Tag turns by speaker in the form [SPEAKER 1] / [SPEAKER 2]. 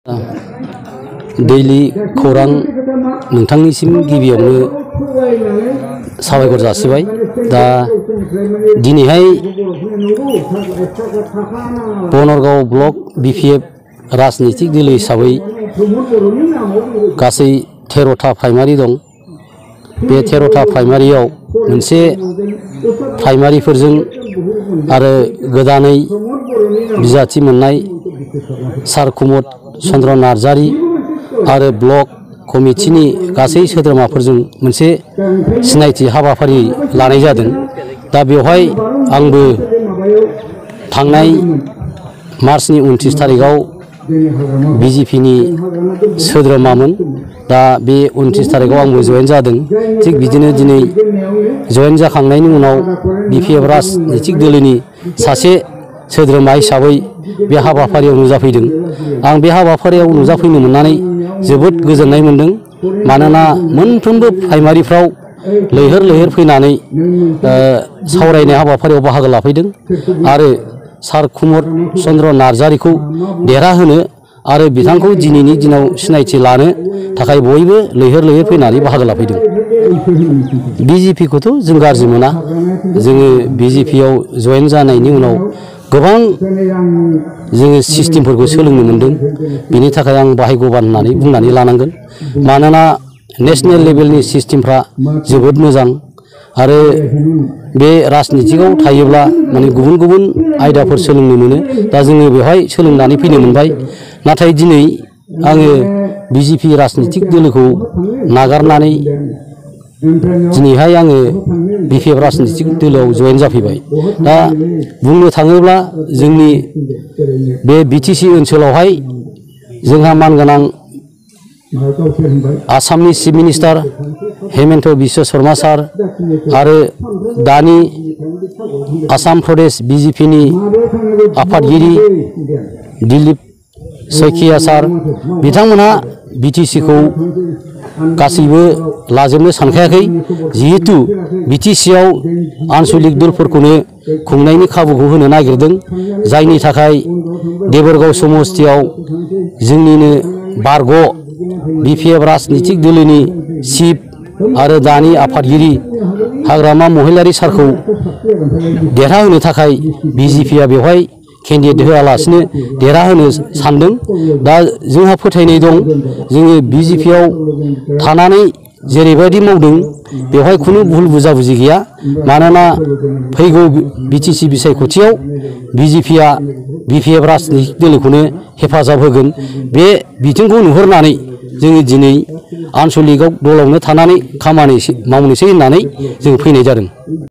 [SPEAKER 1] दैलि खौरां नोंथांनिसिम गिबियावनो साबायखर जासिबाय। दा दिनैहाय बनरगाव ब्लक बिपिएफ राजनीतिक दोलो हिसाबै गासै 13टा प्राइमारि दं। बे 13टा प्राइमारियाव मोनसे प्राइमारिफोरजों आरो गोदानै बिजाथि मोननाय सार कुमद चन्द्र नार्जारी आरो ब्लक कमिटिनि गासै सोद्रोमाफोरजों मोनसे सिनायथि हाबाफारि लानाय जादों। दा बेवहाय आंबो थांनाय मार्चनि 29 तारिखआव बिजेपिनि सोद्रोमामोन। दा बे 29 तारिखआव आंबो जयेन जादों। थिग बिदिनो दिनै जयेन जाखांनायनि उनाव बिपिएफ राजनीतिक दोलोनि सासे सोद्रोमा हिसाबै बे हाबाफारियाव नुजाफैदों। आं बे हाबाफारियाव नुजाफैनो मोननानै जोबोद गोजोननाय मोनदों। मानोना मोनफ्रोमबो प्राइमारिफ्राव लैहोर लैहोर फैनानै सावरायनाय हाबाफारियाव बाहागो लाफैदों आरो सार कुमद चन्द्र नार्जारीखौ देरहाहोनो आरो बिथांखौ दिनैनि दिनाव सिनायथि लानो थाखाय बयबो लैहोर लैहोर फैनानै बाहागो लाफैदों। बिजेपिखौथ' जों गाज्रि मोना। जोङो बिजेपियाव जयेन जानायनि उनाव गोबां जोङो सिस्टेमफोरखौ सोलोंनो मोनदों। बिनि थाखाय आं भाग्यवान होननानै बुंनानै लानांगोन। मानोना नेशनेल लेभेलनि सिस्टेमफ्रा जोबोद मोजां आरो बे राजनीतिकआव थायोब्ला माने गुबुन गुबुन आयदाफोर सोलोंनो मोनो। दा जोङो बेवहाय सोलोंनानै फैनो मोनबाय। नाथाय दिनै आङो बिजेपि राजनीतिक दोलोखौ नागारनानै दिनैहाय आङो बिपिएफ राजनीतिक दोलोआव जयेन जाफैबाय। दा बुंनो थाङोब्ला जोंनि बे बिटिसि ओनसोलावहाय जोंहा मानगोनां आसामनि चिफ मिनिस्टार हेमन्त बिश्व शर्मा सार आरो दानि आसाम प्रदेश बिजेपिनि आफादगिरि दिलीप सैकिया सार बिथांमोनहा बिटिसिखौ गासैबो लाजोबनो सानखायाखै। जिहेतु बिटिसिआव आन्सलिक दलफोरखौनो खुंनायनि खाबुखौ होनो नागिरदों। जायनि थाखाय देबरगाव समस्तियाव जोंनिनो बारग' बिपिएफ राजनीतिक दोलोनि चिफ आरो दानि आफादगिरि हाग्रामा महिलारी सारखौ देरहाहोनो थाखाय बिजेपिआ बेवहाय केन्डिडेट होआलासिनो देरहाहोनो सानदों। दा जोंहा फोथायनाय दं जोङो बिजेपिआव थानानै जेरैबायदि मावदों बेवहाय खुनु भुल बुजाबुजि गैया। मानोना फैगौ बिटिसि बिसायख'थियाव बिजेपिआ बिपिएफ राजनीतिक दोलोखौनो हेफाजाब होगोन। बे बिथिंखौ नुहुरनानै जोङो दिनै आन्सलिकआव दलावनो थानानै खामानि मावनोसै होननानै जों फैनाय जादों।